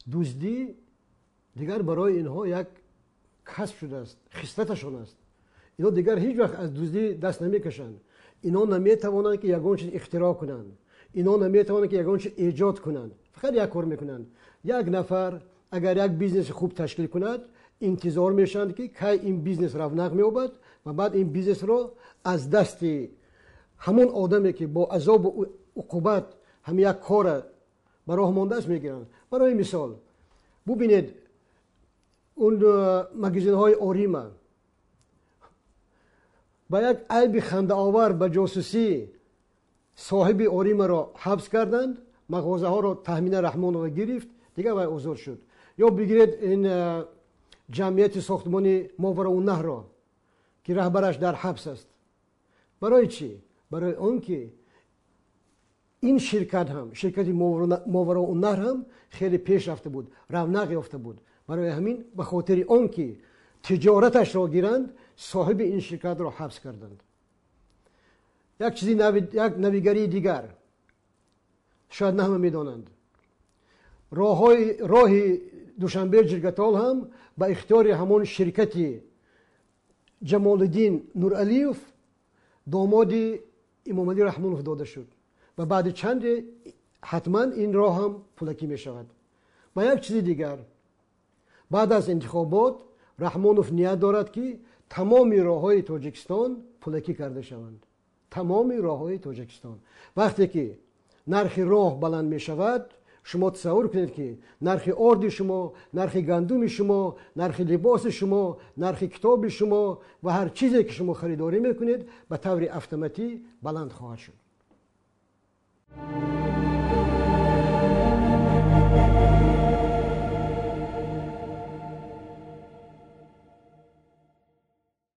Дуздӣ дигар барои инҳо як касб шудааст, хислаташон аст. Инҳо дигар ҳеҷ вақт аз дуздӣ даст намекашанд. Инҳо наметавонанд, ки ягон чиз ихтироъ кунанд. Инҳо наметавонанд, ки ягон чиз эҷод кунанд. Фақат як кор мекунанд. Як нафар агар як бизнеси хуб ташкил кунад, интизор мешаванд, ки кай ин бизнес равнақ меёбад ва баъд ин бизнесро аз дасти ҳамон одаме, ки бо азобу уқубат ҳам як кора ба роҳ мондааст, мегиранд. Барои мисол бубинед он магазинҳои Орима ба як айби хандаовар, ба ҷосусӣ соҳиби Оримаро ҳабс карданд, мағозаҳоро Таҳмина Раҳмонова гирифт, дигар вай озод шуд. Ё бигиред ин ҷамъияти сохтмони Мовароуннаҳрро, ки раҳбараш дар ҳабс аст. Барои чӣ? Барои он ки ин ширкат ҳам, ширкати Мовароуннаҳр ҳам хеле пеш рафта буд, равнақ ёфта буд. Барои ҳамин ба хотири он ки тиҷораташро гиранд, соҳиби ин ширкатро ҳабс карданд. Як чизи як навигарии дигар шояд на ҳама медонанд. Роҳи Душанбе Ҷиргатол ҳам ба ихтиёри ҳамон ширкати Ҷамолиддин Нуралиев, домоди Имомалӣ Раҳмонов, дода шуд ва баъди чанде ҳатман ин роҳ ҳам пулакӣ мешавад. Ва як чизи дигар, баъд аз интихобот Раҳмонов ният дорад, ки тамоми роҳҳои Тоҷикистон пулакӣ карда шаванд. Тамоми роҳҳои Тоҷикистон. Вақте ки нархи роҳ баланд мешавад, шумо тасаввур кунед, ки нархи орди шумо, нархи гандуми шумо, нархи либоси шумо, нархи китоби шумо ва ҳар чизе ки шумо харидорӣ мекунед, ба таври автоматӣ баланд хоҳад шуд.